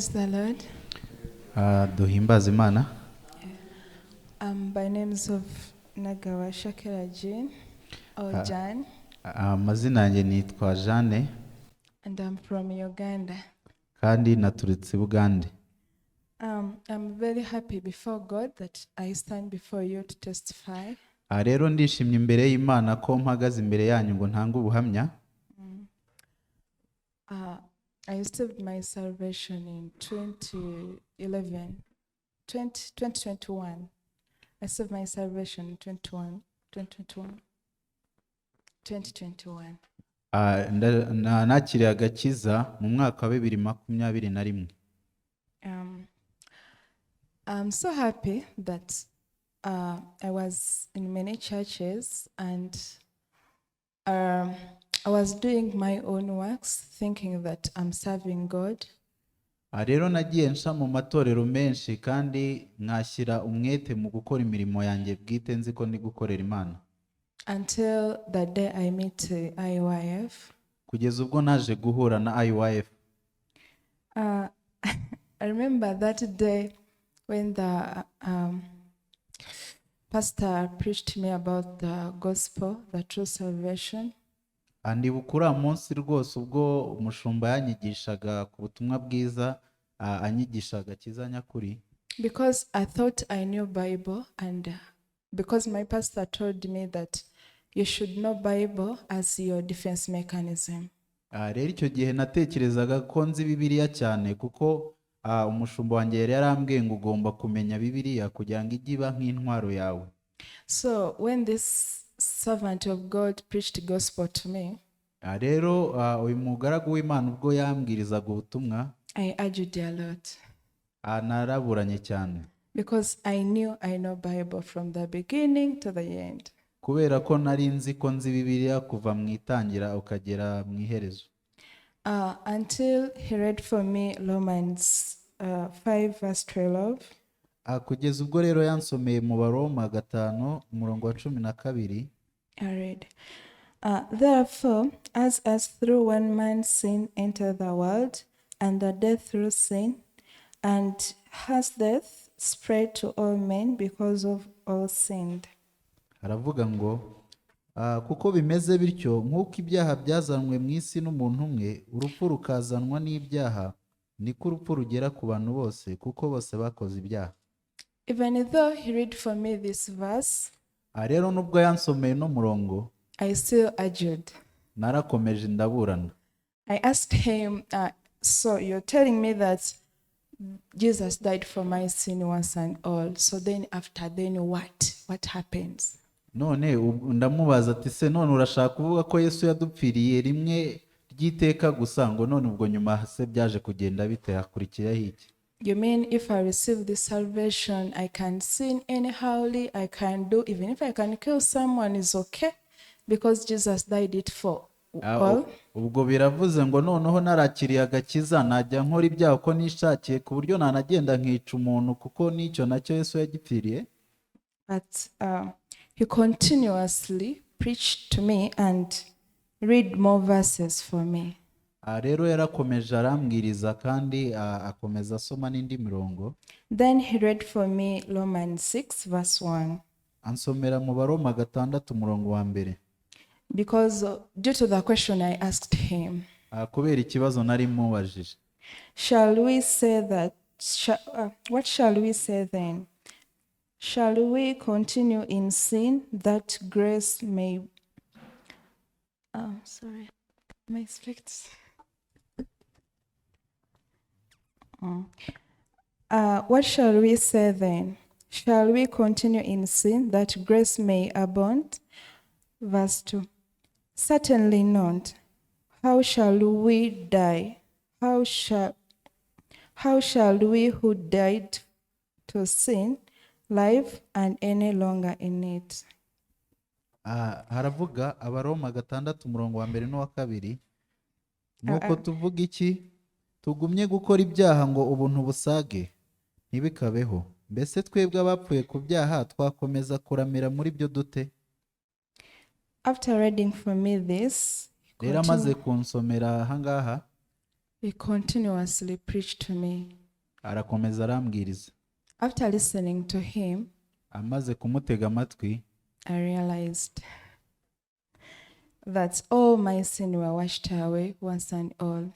Praise the Lord. Ah, duhimbaze Imana. By names of Nagawa Shakira Jean or Jan, Ah, amazina yanjye nitwa Jeanne and I'm from Uganda. Kandi naturutse i Bugande. I'm very happy before God that I stand before you to testify. Ah, rero ndishimye imbere y'Imana ko mpagaze imbere yanyu ngo ntange ubuhamya. I received my salvation in 2011, 20, 2021. I received my salvation in 21, 2021. 2021. Ah, nakiriye agakiza mu mwaka wa 2021. I'm so happy that I was in many churches and I was doing my own works, thinking that I'm serving God. Ah, rero nagiye nca mu matorero menshi kandi nkashyira umwete mu gukora imirimo yanjye bwite nzi ko ndi gukorera Imana. Until the day I meet IYF. Kugeza ubwo naje guhura na IYF. I remember that day when the pastor preached to me about the gospel, the true salvation. Ah, ndibuka uriya munsi rwose ubwo umushumba yanyigishaga ku butumwa bwiza, ah, anyigisha agakiza nyakuri. Because I thought I knew Bible, and because my pastor told me that you should know Bible as your defense mechanism. Ah, rero icyo gihe natekerezaga ko nzi Bibiliya cyane kuko, ah, umushumba wanjye yari yarambwiye ngo ugomba kumenya Bibiliya kugira ngo ijye iba nk'intwaro yawe. So when this servant of God preached gospel to me, Ah, rero, ah, uyu mugaragu w'Imana ubwo yambwirizaga ubutumwa, I argued a lot ah, naraburanye cyane because I knew I know Bible from the beginning to the end. Kubera ko nari nzi ko nzi Bibiliya kuva mu itangira ukagera mu iherezo. Until he read for me Romans 5 verse 12. Ah, kugeza ubwo rero yansomeye mu Baroma 5 umurongo wa 12. I read. Therefore, as through one man's sin entered the world, and the death through sin, and has death spread to all men because of all sinned. Haravuga ngo, ah, kuko bimeze bityo nk'uko ibyaha byazanwe mu isi n'umuntu umwe, urupfu rukazanwa n'ibyaha, niko urupfu rugera ku bantu bose kuko bose bakoze ibyaha. Even though he read for me this verse, Ah, rero nubwo yansomeye uno murongo, I still argued. Narakomeje ndaburana. I asked him, "So you're telling me that Jesus died for my sin once and all. So then, after then, what? What happens?" None ndamubaza ati se none urashaka kuvuga ko Yesu yadupfiriye rimwe ry'iteka gusa, ngo none ubwo nyuma se byaje kugenda bite, hakurikiraho iki? You mean if I receive this salvation, I can sin anyhowly, I can do, even if I can kill someone, is okay, because Jesus died it for Ah, all? Ubwo biravuze ngo noneho narakiriye agakiza najya nkora ibyaha uko nishakiye ku buryo nanagenda nkica umuntu kuko n'icyo nacyo Yesu yagipfiriye? But he continuously preached to me and read more verses for me. Ah, rero yarakomeje arambwiriza kandi, ah, akomeza asoma n'indi mirongo. Then he read for me Romans 6, verse 1. Ansomera mu Baroma 6 umurongo wa mbere. Because due to the question I asked him, Ah, kubera ikibazo nari mubajije. Shall we say that, what shall we say then? Shall we continue in sin that grace may. Oh, sorry, my specs. What shall we say then? Shall we continue in sin that grace may abound? Verse 2. Certainly not. How shall we die? How shall we who died to sin live and any longer in it? Ah, haravuga Abaroma 6 umurongo wa mbere n'uwa kabiri. Nuko Ah, ah. tuvuga iki? Tugumye gukora ibyaha ngo ubuntu busage? Ntibikabeho. Mbese twebwe abapfuye ku byaha twakomeza kuramira muri byo dute? After reading for me this, Rero amaze kunsomera ahangaha, He continuously preached to me. Arakomeza arambwiriza. After listening to him, Amaze kumutega amatwi, I realized that all my sin were washed away once and all.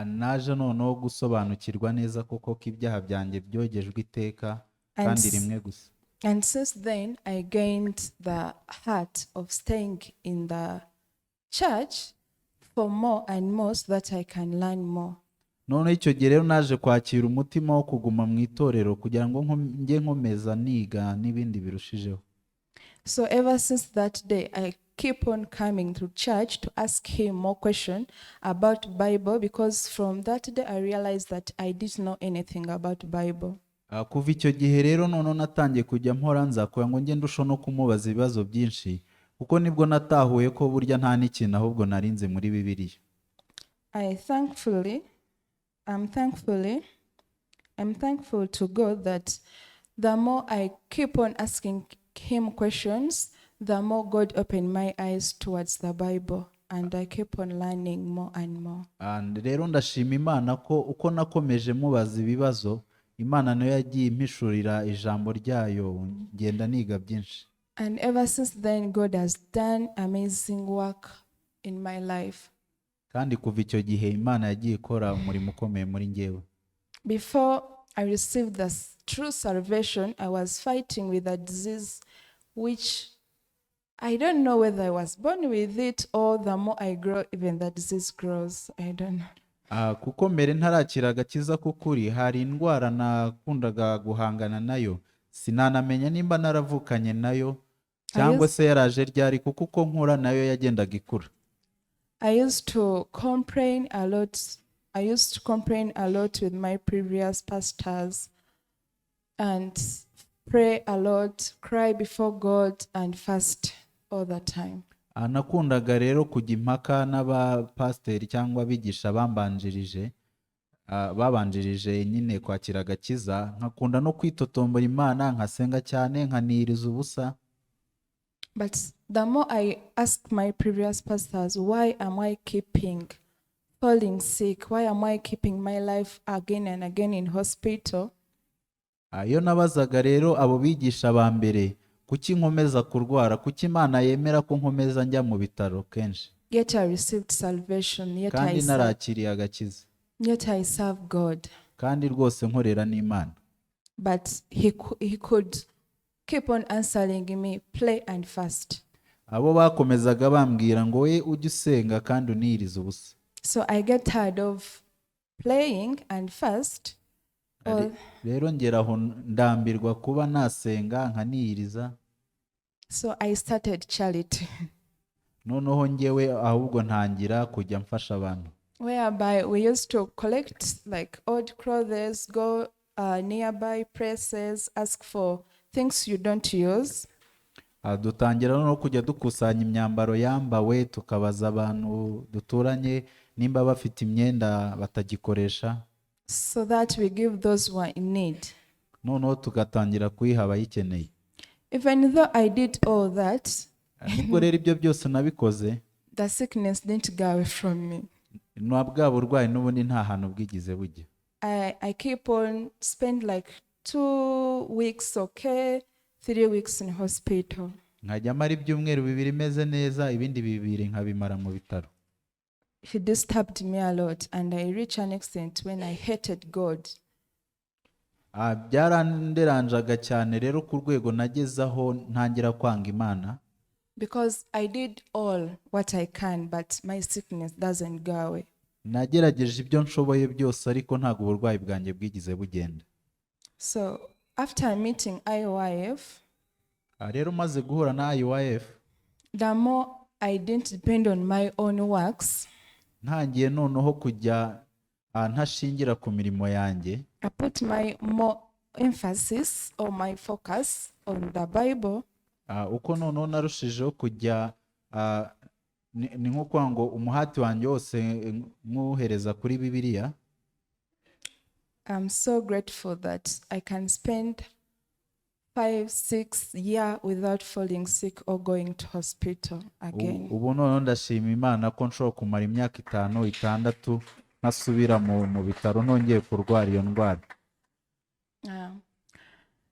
Naje noneho gusobanukirwa neza koko ko ibyaha byanjye byogejwe iteka And, kandi rimwe gusa. And since then, I gained the heart of staying in the church for more and more so that I can learn more. Noneho icyo gihe rero naje kwakira umutima wo kuguma mu itorero kugira ngo njye nkomeza niga n'ibindi birushijeho. So ever since that day, I keep on coming to church to ask him more questions about Bible, because from that day I realized that I didn't know anything about Bible. Kuva icyo gihe rero noneho natangiye kujya mpora nza kugira ngo njye ndushaho no kumubaza ibibazo byinshi, kuko nibwo natahuye ko burya nta n'ikintu ahubwo narinze muri Bibiliya. I'm thankful to God that the more I keep on asking him questions, the more God opened my eyes towards the Bible, and I keep on learning more and more. Rero ndashima Imana ko uko nakomeje mubaza ibibazo, Imana nayo yagiye impishurira ijambo ryayo, ngenda niga byinshi. And ever since then, God has done amazing work in my life. Kandi kuva icyo gihe Imana yagiye ikora umurimo ukomeye muri njyewe. Before I received the true salvation, I was fighting with a disease which I don't know whether I was born with it or the more I grow, even the disease grows. I don't know. Kuko mbere ntarakira agakiza k'ukuri, hari indwara nakundaga guhangana nayo, sinanamenya nimba naravukanye nayo cyangwa se yaraje ryari, kuko uko nkura nayo yagendaga ikura. I used to complain a lot. I used to complain a lot with my previous pastors and pray a lot, cry before God, and fast all the time. Nakundaga rero kujya impaka n'abapasiteri cyangwa abigisha bambanjirije, babanjirije nyine kwakira agakiza, nkakunda no kwitotombora Imana, nkasenga cyane, nkaniyiriza ubusa. But the more I ask my previous pastors, why am I keeping falling sick? Why am I keeping my life again and again in hospital? Iyo nabazaga rero abo bigisha ba mbere kuki nkomeza kurwara, kuki Imana yemera ko nkomeza njya mu bitaro kenshi, Yet I received salvation, yet kandi I serve, narakiriye agakiza, yet I serve God. Kandi rwose nkorera n'Imana. But he could keep on answering me, "Pray and fast." Abo bakomezaga bambwira ngo we ujye usenga kandi uniyirize ubusa. So I get tired of praying and fast. Or, Rero ngera aho ndambirwa kuba nasenga nkaniyiriza. So I started charity, Noneho ngewe ahubwo ntangira kujya mfasha abantu. Whereby we used to collect like old clothes, go nearby places, ask for things you don't use. Dutangira no kujya dukusanya imyambaro yambawe, tukabaza abantu duturanye nimba bafite imyenda batagikoresha, so that we give those who are in need. Noneho tugatangira kuyiha abayikeneye. Even though I did all that, Nubwo rero ibyo byose nabikoze, the sickness didn't go away from me. Na bwa burwayi n'ubundi nta hantu bwigeze bujya. I keep on spend like 2 weeks okay, 3 weeks in hospital. Nkajya mara ibyumweru 2 meze neza, ibindi 2 nkabimara mu bitaro. He disturbed me a lot, and I reached an extent when I hated God. Byaranderanjaga cyane rero ku rwego nagezaho ntangira kwanga Imana. Because I did all what I can, but my sickness doesn't go away. Nagerageje ibyo nshoboye byose, ariko ntabwo uburwayi bwanjye bwigeze bugenda. So after meeting IYF, Rero maze guhura na IYF, the more I didn't depend on my own works, ntangiye noneho kujya ntashingira ku mirimo yanjye, I put my more emphasis or my focus on the Bible. Uko noneho narushijeho kujya ni nko kuvuga ngo umuhati wanjye wose nywuhereza kuri Bibiliya. I'm so grateful that I can spend 5, 6 years without falling sick or going to hospital again. Ubu noneho ndashima Imana ko nshobora kumara imyaka 5, 6 ntasubira mu bitaro nongeye kurwara iyo ndwara.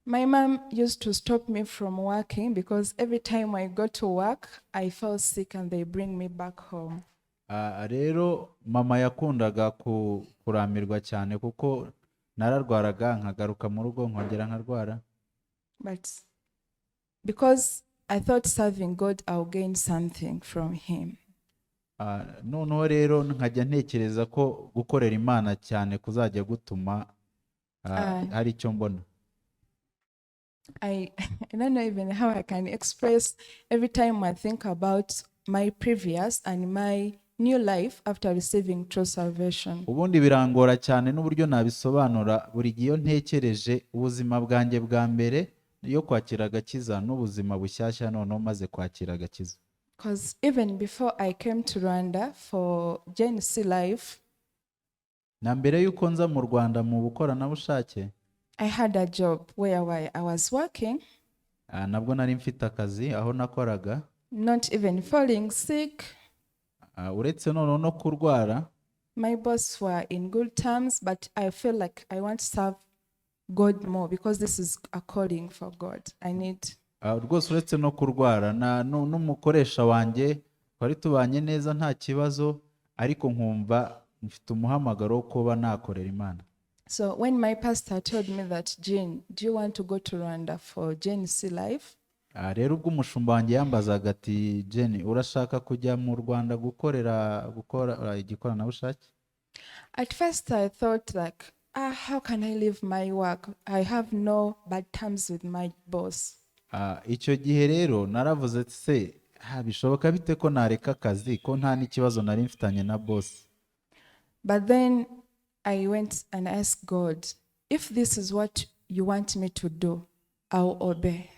My mom used to stop me from working because every time I go to work, I fall sick and they bring me back home. Ah, rero mama yakundaga kuramirwa cyane kuko nararwaraga nkagaruka mu rugo nkongera nkarwara. But because I thought serving God, I'll gain something from Him. Ah, noneho rero nkajya ntekereza ko gukorera Imana cyane kuzajya gutuma hari icyo mbona. I don't know even how I can express every time I think about my previous and my new life after receiving true salvation. Ubundi birangora cyane n'uburyo nabisobanura buri gihe iyo ntekereje ubuzima bwanjye bwa mbere yo kwakira agakiza n'ubuzima bushyashya noneho maze kwakira agakiza. Because even before I came to Rwanda for GNC Life, Na mbere y'uko nza mu Rwanda mu bukoranabushake, I had a job where I was working, nabwo nari mfite akazi aho nakoraga, not even falling sick. Uretse noneho no kurwara. My boss were in good terms, but I feel like I want to serve God more because this is a calling for God. I need Rwose uretse no kurwara na n'umukoresha wanjye twari tubanye neza nta kibazo, ariko nkumva mfite umuhamagaro wo kuba nakorera Imana. So when my pastor told me that, "Jane, do you want to go to Rwanda for GNC Life?" Rero ubwo umushumba wanjye yambazaga ati: "Jenny, urashaka kujya mu Rwanda gukorera gukora igikoranabushake?" At first I thought like, "Ah, how can I leave my work? I have no bad terms with my boss." Icyo gihe rero naravuze ati: "Se bishoboka bite ko nareka akazi ko nta n'ikibazo nari mfitanye na boss?" But then I went and asked God, "If this is what you want me to do, I'll obey."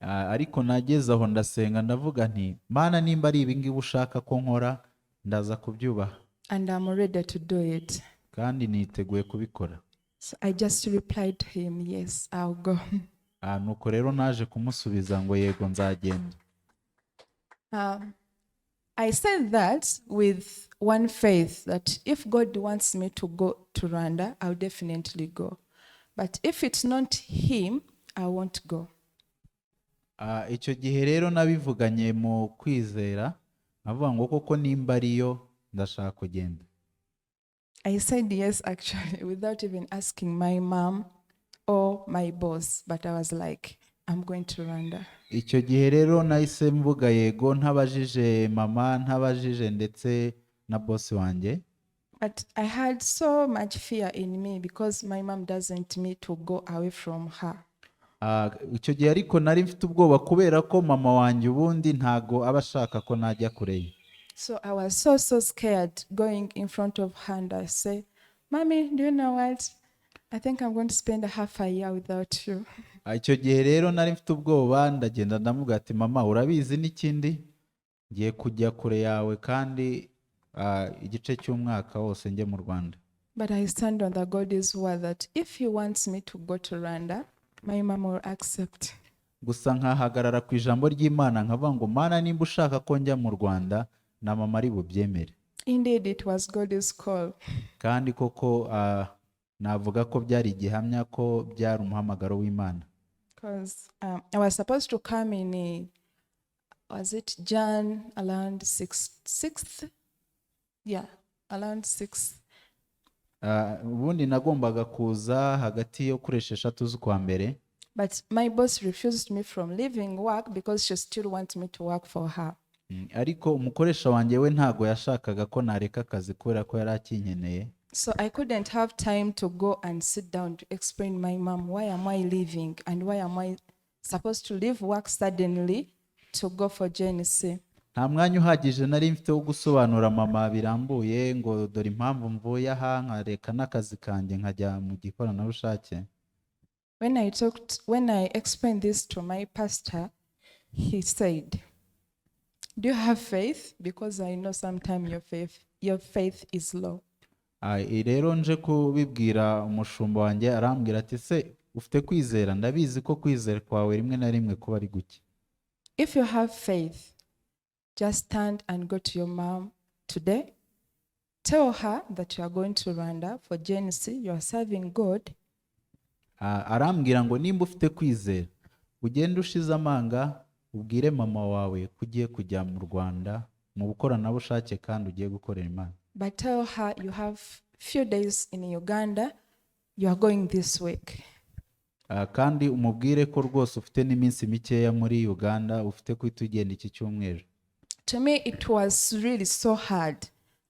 Ariko nageze aho ndasenga ndavuga nti: "Mana, nimba ari ibingibi ushaka ko nkora, ndaza kubyubaha." And I'm ready to do it. Kandi niteguye kubikora. So I just replied to him, "Yes, I'll go." Nuko rero naje kumusubiza ngo: "Yego, nzagenda." I said that with one faith that if God wants me to go to Rwanda, I'll definitely go. But if it's not Him, I won't go. Icyo gihe rero nabivuganye mu kwizera nkavuga ngo koko nimba ariyo ndashaka kugenda. I said yes, actually, without even asking my mom or my boss. But I was like, "I'm going to Rwanda." Icyo gihe rero nahise mvuga yego ntabajije mama, ntabajije ndetse na boss wanjye. But I had so much fear in me because my mom doesn't me to go away from her. Icyo gihe ariko nari mfite ubwoba kubera ko mama wanjye ubundi ntago aba ashaka ko najya kure ye. So I was so, so scared going in front of her and I say, "Mommy, do you know what? I think I'm going to spend a half a year without you." Icyo gihe rero nari mfite ubwoba, ndagenda ndamubwira ati: "Mama, urabizi n'ikindi, ngiye kujya kure yawe kandi igice cy'umwaka wose njye mu Rwanda." But I stand on the God's word that if He wants me to go to Rwanda, my mom will accept. Gusa nkahagarara ku ijambo ry'Imana nkavuga ngo: "Mana, nimba ushaka ko njya mu Rwanda, na mama ari bubyemere." Indeed, it was God's call. Kandi koko navuga ko byari igihamya ko byari umuhamagaro w'Imana. Because I was supposed to come in, was it Jan around 6th? 6th? Yeah, around 6th. Ubundi nagombaga kuza hagati yo kuri 6 z'ukwa mbere. But my boss refused me from leaving work because she still wants me to work for her. Ariko umukoresha wanjye we ntago yashakaga ko nareka akazi kubera ko yari akinkeneye. So I couldn't have time to go and sit down to explain my mom why am I leaving and why am I supposed to leave work suddenly to go for GNC. Nta mwanya uhagije nari mfite wo gusobanura mama birambuye ngo dore impamvu mvuye aha nkareka n'akazi kanjye nkajya mu gikoranabushake. When I explained this to my pastor, he said, "Do you have faith? Because I know sometimes your faith is low." Rero nje kubibwira umushumba wanjye arambwira ati: "Se ufite kwizera? Ndabizi ko kwizera kwawe rimwe na rimwe kuba ari guke." "If you have faith, just stand and go to your mom today. Tell her that you are going to Rwanda for GNC, you are serving God. Ah, arambwira ngo nimba ufite kwizera ugende ushize amanga ubwire mama wawe ko ugiye kujya mu Rwanda mu bukoranabushake kandi ugiye gukorera Imana. But tell her you have few days in Uganda, you are going this week. Ah, kandi umubwire ko rwose ufite n'iminsi mikeya muri Uganda ufite guhita ugenda iki cyumweru. To me, it was really so hard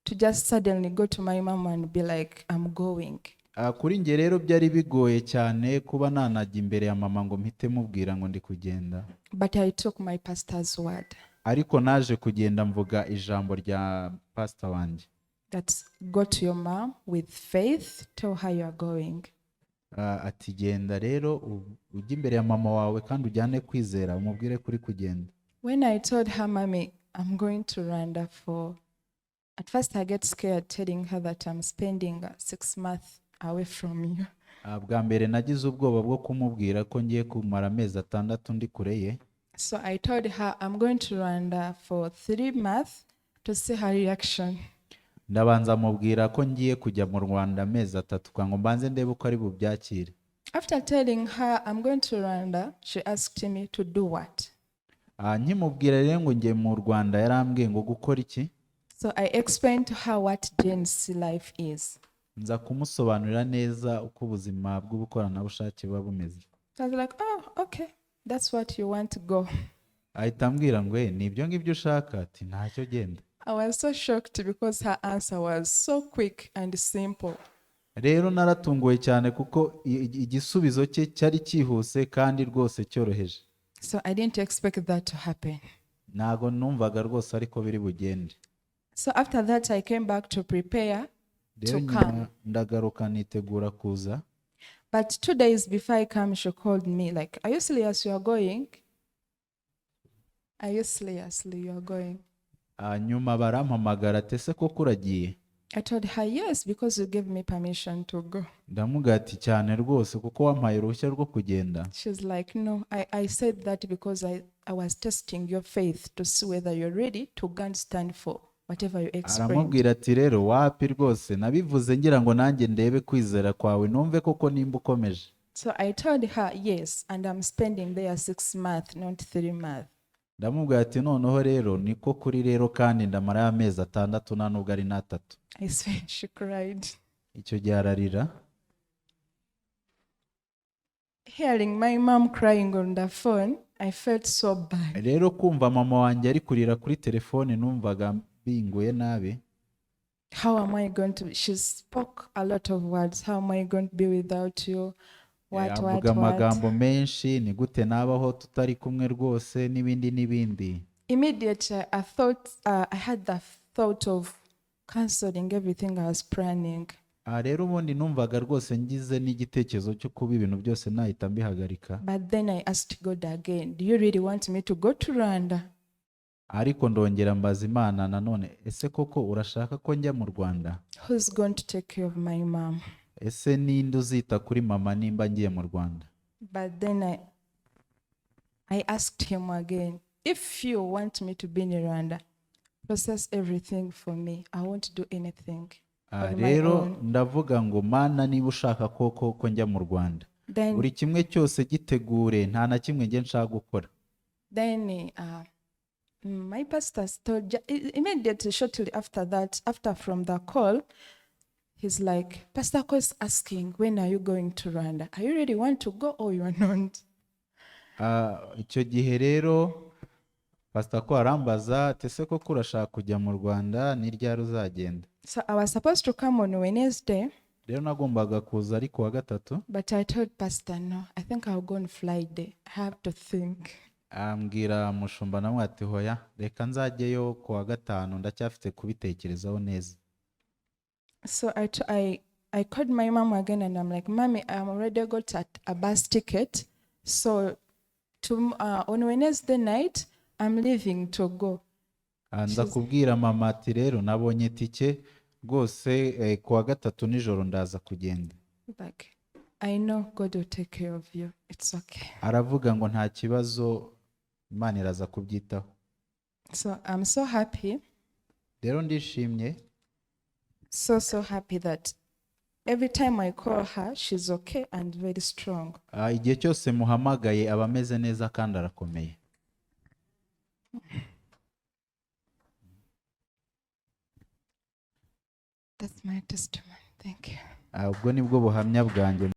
to just suddenly go to my mom and be like, "I'm going." Ah, kuri njye rero byari bigoye cyane kuba nanajya imbere ya mama ngo mpite mubwira ngo ndi kugenda. But I took my pastor's word Ariko naje kugenda mvuga ijambo rya pastor wanjye. That go to your mom with faith, tell her you are going. Ah, ati genda rero ujye imbere ya mama wawe kandi ujyane kwizera umubwire ko uri kugenda. When I told her, "Mommy, I'm going to Rwanda for," at first I get scared telling her that I'm spending 6 months away from you. Ah, bwa mbere nagize ubwoba bwo kumubwira ko ngiye kumara amezi 6 ndi kure ye. So I told her I'm going to Rwanda for 3 months to see her reaction. Ndabanza mubwira ko ngiye kujya mu Rwanda amezi 3 kugira ngo mbanze ndebe uko ari bubyakire. After telling her I'm going to Rwanda, she asked me to do what? Ah, nkimubwira rero ngo ngiye mu Rwanda yarambwiye ngo gukora iki? So I explained to her what GNC life is. Nza kumusobanurira neza uko ubuzima bw'ubukoranabushake buba bumeze. I was like, "Oh, okay, that's what you want to go." Ahita ambwira ngo "Eh, ni ibyo ngibyo ushaka ati ntacyo genda." I was so shocked because her answer was so quick and simple. Rero naratunguwe cyane kuko igisubizo cye cyari cyihuse kandi rwose cyoroheje. So I didn't expect that to happen. Ntago numvaga rwose ariko biri bugende. So after that, I came back to prepare Rero to nyuma come. Ndagaruka nitegura kuza. But 2 days before I come, she called me like, "Are you serious you are going? Are you seriously you are going?" Hanyuma barampamagara ati ese koko uragiye? I told her, "Yes, because you gave me permission to go." Ndamubwira ati cyane rwose kuko wampaye uruhushya rwo kugenda. She's like, "No, I said that because I was testing your faith to see whether you're ready to go and stand for whatever you explained." Aramubwira ati rero wapi rwose nabivuze ngira ngo nanjye ndebe kwizera kwawe numve koko nimba ukomeje. So I told her, "Yes, and I'm spending there 6 months, not 3 months." Ndamubwira ati noneho rero niko kuri rero kandi ndamarayo amezi 6 nta nubwo ari n'atatu. I swear she cried. Icyo gihe ararira. Hearing my mom crying on the phone, I felt so bad. Rero kumva mama wanjye ari kurira kuri telefone numvaga binguye nabi. How am I going to? She spoke a lot of words. "How am I going to be without you?" What, what, Avuga what? Amagambo menshi ni gute nabaho tutari kumwe rwose n'ibindi n'ibindi. Immediately, I thought, I had the thought of canceling everything I was planning. Aha rero ubundi numvaga rwose ngize n'igitekerezo cyo kuba ibintu byose nahita mbihagarika. But then I asked God again, "Do you really want me to go to Rwanda?" Ariko ndongera mbaza Imana nanone ese koko urashaka ko njya mu Rwanda? Who's going to take care of my mom? Ese ninde uzita kuri mama nimba ngiye mu Rwanda? But then I asked him again, "If you want me to be in Rwanda, process everything for me. I won't do anything Ah, on my rero own." ndavuga ngo Mana niba ushaka koko ko njya mu Rwanda Then, buri kimwe cyose gitegure nta na kimwe njye nshaka gukora. Then my pastor told immediately, shortly after that, after from the call, he's like, "Pastor Ko is asking, when are you going to Rwanda? Are you really want to go or you are not?" Ah, icyo gihe rero pastor ko arambaza ati ese koko urashaka kujya mu Rwanda ni ryari uzagenda? So I was supposed to come on Wednesday, Rero nagombaga kuza ari ku wa gatatu. But I told Pastor, "No, I think I'll go on Friday. I have to think." Ambwira mushumba nawe ati hoya reka nzajyeyo ku wa gatanu ndacyafite kubitekerezaho neza. So I called my mom again and I'm like, "Mommy, I'm already got a bus ticket. So on Wednesday night, I'm leaving to go." Ah, nza kubwira mama ati rero nabonye tike rwose ku wa gatatu nijoro ndaza kugenda. Like, "I know God will take care of you. It's okay." Aravuga ngo nta kibazo Imana iraza kubyitaho. So I'm so happy. Rero ndishimye. So, so happy that every time I call her, she's okay and very strong. Ah, igihe cyose muhamagaye aba ameze neza kandi arakomeye. That's my testimony. Thank you. Ah, ubwo nibwo buhamya bwanjye.